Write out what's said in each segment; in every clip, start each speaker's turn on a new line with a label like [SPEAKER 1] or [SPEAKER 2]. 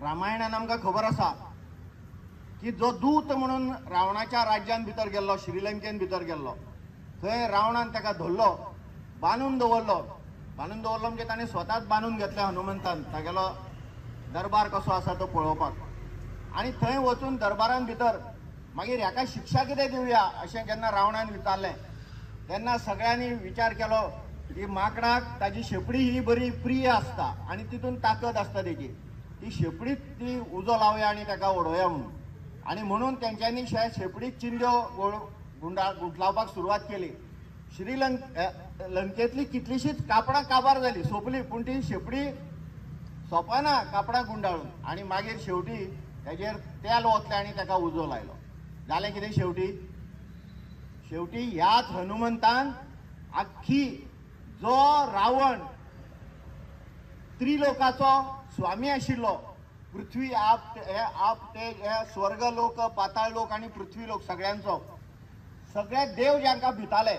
[SPEAKER 1] रामायणान आमकां खबर आसा की जो दूत म्हणून रावणाच्या राज्यान भितर गेल्लो, श्रीलंकेन भितर गेल्लो, थंय रावणान ताका धरलो, बांदून दवरलो. बांदून दवरलो म्हणजे ताणें स्वताच बांदून घेतलें हनुमंतान, तागेलो दरबार कसो आसा तो पळोवपाक. आनी थंय वचून दरबारान भितर मागीर ह्याका शिक्षा कितें दिवया अशें जेन्ना रावणान विचारलें तेन्ना सगळ्यांनी विचार केलो की माकडाक ताजी शेपडी ही बरी प्रिय आसता आनी तितून ताकद आसता तेजी, ती शेपडीत ती उजो लावया आनी ताका उडोवया म्हणून. आनी म्हणून तेंच्यांनी शेपडीक चिंद्यो गुंठलावपाक सुरवात केली. श्रीलंकेतली कितलीशीच कापडां काबार जाली, सोंपली, पूण ती शेपडी सोंपना कापडां गुंडाळून. आनी मागीर शेवटी तेजेर तेल ओतलें आनी ताका उजो लायलो. जालें कितें शेवटी? शेवटी ह्याच हनुमंतान आख्खी जो रावण त्रिलोकाचो स्वामी आशिल्लो, पृथ्वी आप आप ते स्वर्ग लोक, पाताळ लोक आनी पृथ्वी लोक सगळ्यांचो, सगळे देव जांकां भिताले,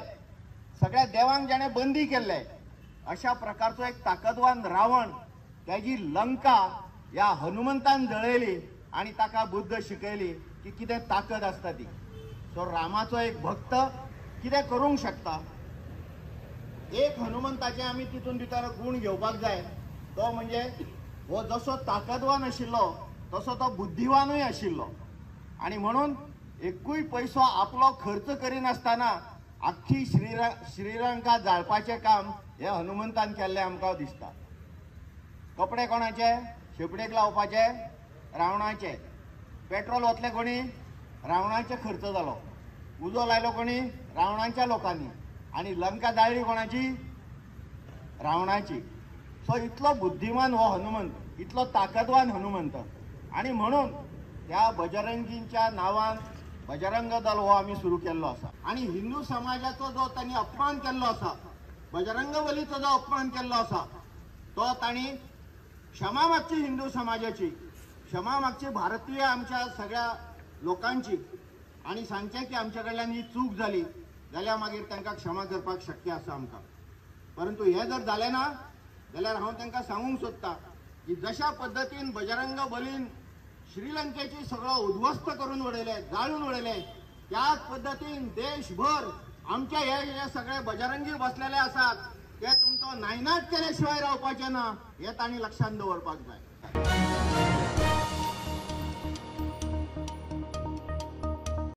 [SPEAKER 1] सगळ्या देवांक जाणें बंदी केल्ले, अशा प्रकारचो एक ताकदवान रावण, तेजी लंका ह्या हनुमंतान जळयली आनी ताका बुद्द शिकयली की कितें ताकद आसता ती. सो रामाचो एक भक्त कितें करूंक शकता. एक हनुमंताचे आमी तितून भितर गूण घेवपाक जाय, तो म्हणजे हो जसो ताकदवान आशिल्लो तसो तो बुद्धिवानूय आशिल्लो. आनी म्हणून एकूय पयसो आपलो खर्च करिनासतना आख्खी श्रीलंका जाळपाचें काम हें हनुमंतान केल्लें आमकां दिसता. कपडे कोणाचे? शेपडेक लावपाचे रावणाचे. पेट्रोल ओतलें कोणी? रावणाचे खर्च जालो. उजो लायलो कोणी? रावणाच्या लोकांनी. आनी लंका जाळ्ळी कोणाची? रावणाची. सो इतलो बुद्धिमान हो हनुमंत, इतलो ताकदवान हनुमंत. आनी म्हणून त्या बजरंगींच्या नांवान बजरंग दल हो आमी सुरू केल्लो आसा. आनी हिंदू समाजाचो जो तांणी अपमान केल्लो आसा, बजरंग बलीचो जो अपमान केल्लो आसा, तो तांणी क्षमा मागची, हिंदू समाजाची क्षमा मागची, भारतीय आमच्या सगळ्या लोकांची, आनी सांगचें की आमच्या कडल्यान ही चूक जाली जाल्यार मागीर तांकां क्षमा करपाक शक्य आसा आमकां. परंतु हें जर जालें ना जाल्यार हांव तांकां सांगूंक सोदतां की जशा पद्दतीन बजरंग बलीन श्रीलंकेची सगळो उद्ध्वस्त करून उडयले, जाळून उडयले, त्याच पद्दतीन देशभर आमच्या हे हे सगळे बजरंगी बसलेले आसात ते तुमचो नायनाट केले शिवाय रावपाचे ना, हे तांणी लक्षांत दवरपाक जाय.